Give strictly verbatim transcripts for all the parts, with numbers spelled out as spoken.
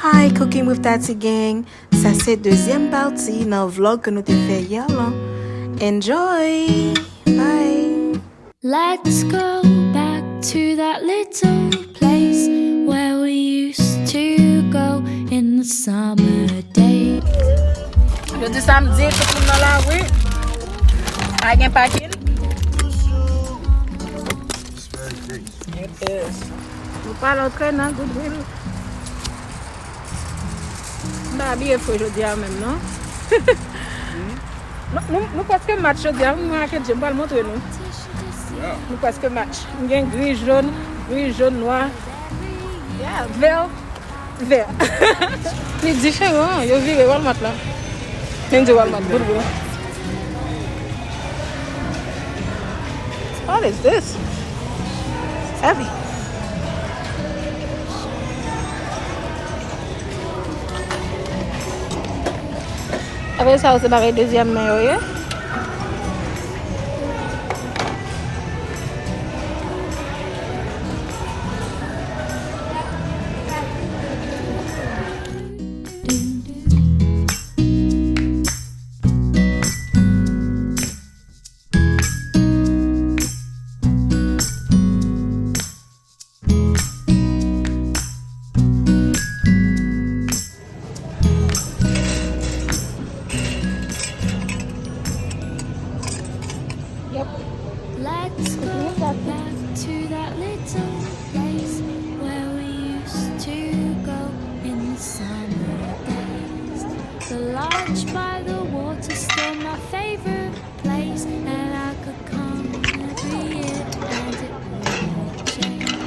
Hi, Cooking with Tati Gang. Sa se dezyèm pati nan vlog ke nou te fè yè lan. Enjoy! Bye! Let's go back to that little place where we used to go in the summer days. Jodi samdi, tout moun nan lari. Pa gen pakin. Yes. Nou pral antre nan Goodwill. M pa abiye fre jodi a menm, non. Nou, nou, nou prèske match jodi a, mwen ak Edje, m pral montre nou. Nou prèske match. M gen gri, jòn, gri, jòn, nwa. Yeah, vè. Vè. Li diferan, yo vire Walmart la. Men di Walmart, bout bout. What is this? It's heavy. Apre sa, yo se bagay dezyèm men yo ye. Yep. Let's go back to that little place where we used to go in the summer days. The lodge by the water, still my favorite place, and I could come every year and it wouldn't change.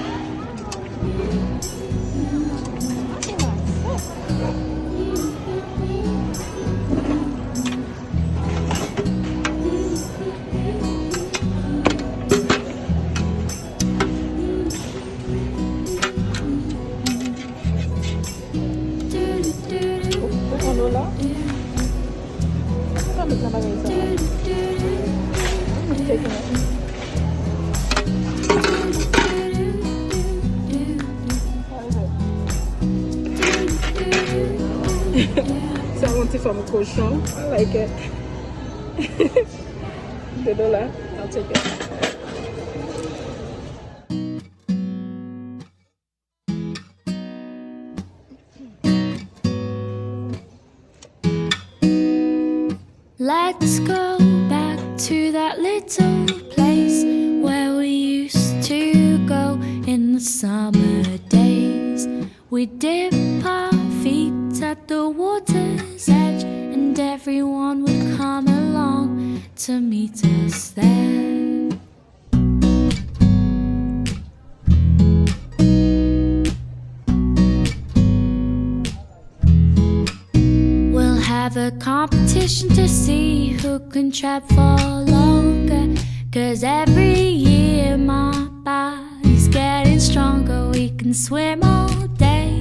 Ou, ou konn dola? Ou ka met nan bagay sa. What is it? Sa yon ti fanm kochon. I like it. De dola. I'll take it. Let's go back to that little place where we used to go in the summer days. We dip our feet at the water's edge, and everyone would come along to meet us there. We'll have a competition to see who can travel longer. 'Cause every year my body's getting stronger. We can swim all day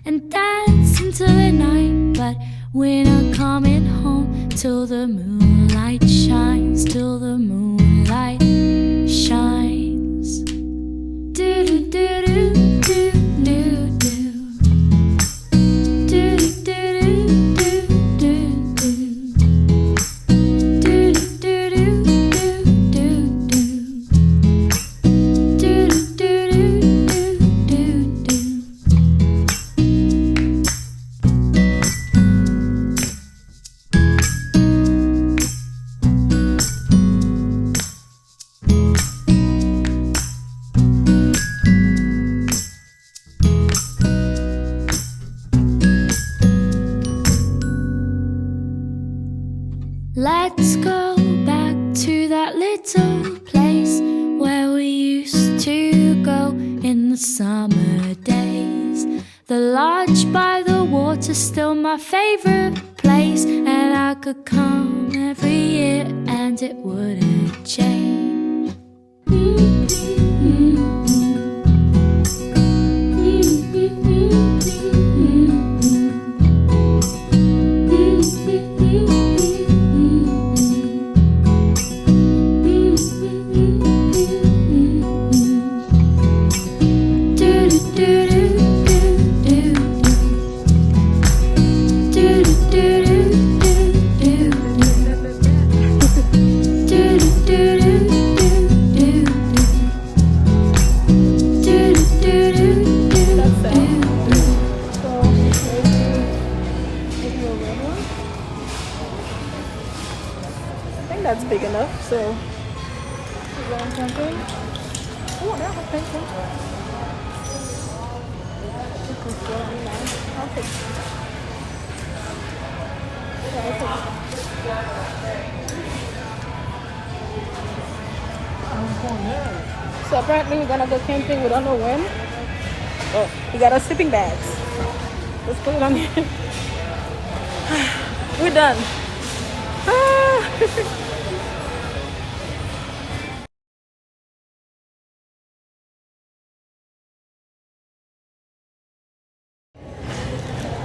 and dance into the night, but we're not coming home till the moonlight shines, till the moonlight shines. Do do do do do do do. Do do do do do do. Do do do do do do. Do do do do do do. Let's go back to that little place where we used to go in the summer days. The lodge by the water's still my favorite place, and I could come every year and it wouldn't change. Big enough, so we're going camping. Oh, that was painful. This is what I mean. I'll take So apparently we're gonna go camping. We don't know when. Oh, we got our sleeping bags. Let's put it on here. We're done. Ah.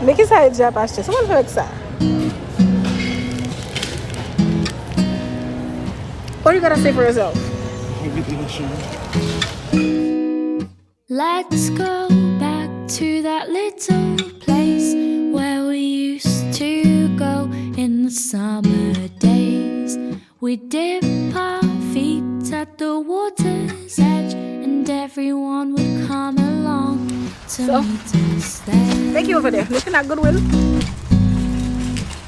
Men kisa Eddy ap achte? Sa w pral fè avèk sa? What you gotta say for yourself? Let's go back to that little place where we used to go in the summer days. We dip our feet at the water's edge, and everyone would come along to So, meet us there. Thank you over there. Looking at Goodwill.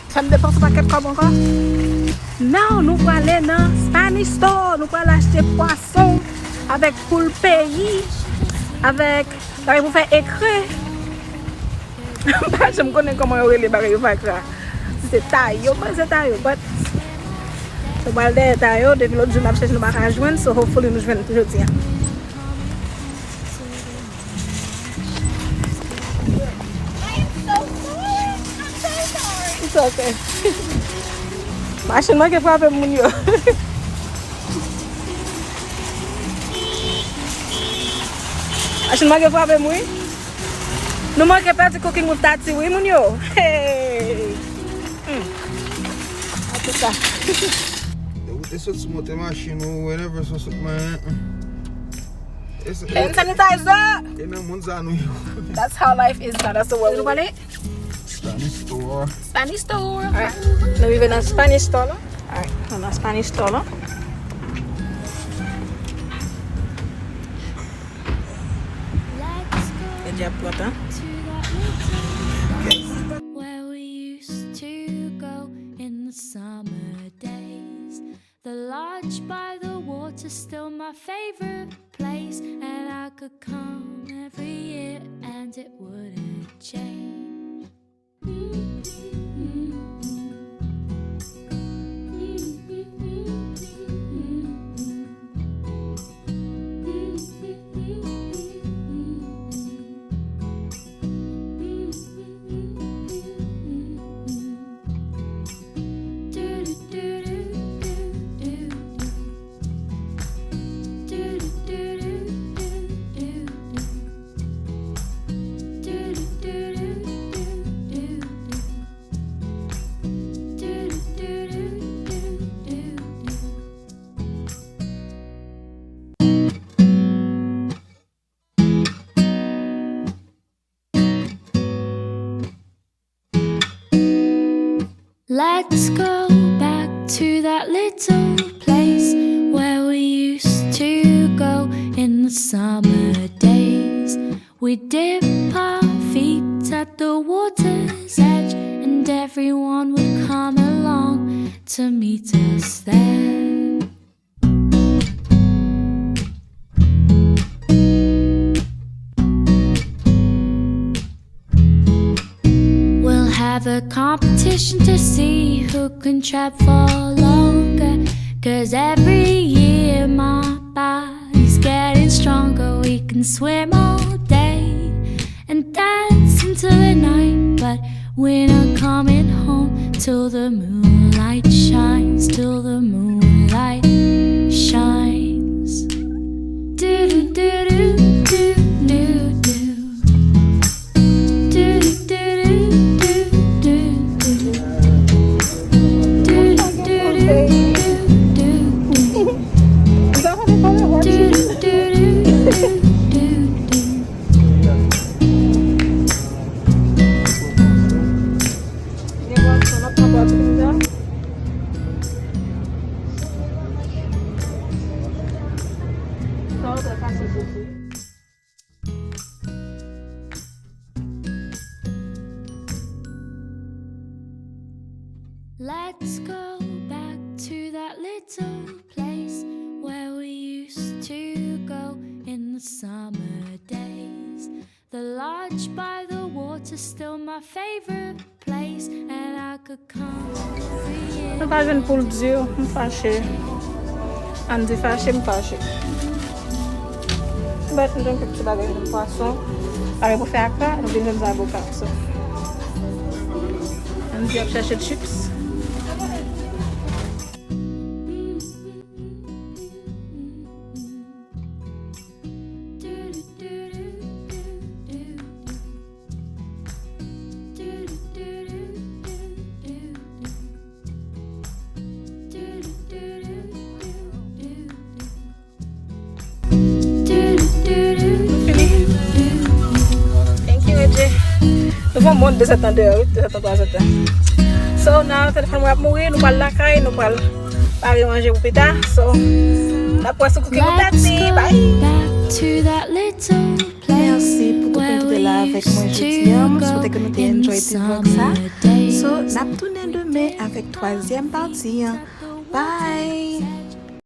Fè m depanse pakèt kòb ankò. Now, nou prale nan Spanish Store. Nou prale achte pwason avèk poul peyi, avèk bagay pou fè ekre. M pa janm konnen kòman yo rele bagay yo pa ekre a. Si se tay yo, mwen se tay yo, but nou pral dèyè tay yo, depi lòt jou n ap chèche nou pa ka jwenn, so hopefully nou jwenn jodi a. It's okay. Machin manke frape moun yo. Machin manke frape m wi. Nou manke pèdi Cooking with Tati wi moun yo. Hey. Hmm. An tou ka. Depi w te sot sou mote machin ou whatever sou sot mwen. Hand sanitizer. E nan moun sa nou ye. That's how life is now. That's the world we live in. Spanish Store. Spanish Store. Alright. Nou rive nan Spanish Store la. Alright. Nou nan Spanish Store la. Eddy ap pran tan. Where we used to go in the summer days. The lodge by the water, still my favorite place, and I could come every year and it wouldn't change. Let's go back to that little place where we used to go in the summer days. We dip our feet at the water's edge, and everyone would come along to meet us there. We'll have a competition to see who can travel longer. 'Cause every year my body's getting stronger. We can swim all day and dance until the night, but we're not coming home till the moonlight shines, till the moonlight shines. Do do do do do do do. Do do do do do do. Do do do do do do. Do do do do do do. Let's go back to that little little place where we used to go in the summer days. The lodge by the water, still my favorite place, and I could come every year. Nou pa jwenn poul di, m fache. Ann di fache, m fache. But nou jwenn kèk ti bagay, jwenn pwason. Bagay pou fè akra, nou vin jwenn zaboka. So, Ann di ap chache chips. Nou fini. Thank you, A J. Nou fè yon bon de zètan deyò, wi, de zètan, twa zètan. So, now, telefòn mwen ap mouri, nou pral lakay, nou pral pare manje pou pita. So, n ap wè sou Cooking with Tati. Bye! Back to that little place. Mèsi pou tout moun ki te la avèk mwen jodi a. M swete ke nou te enjoy ti vlog sa. So, n ap tounen demen avèk twazyèm pati an. Bye!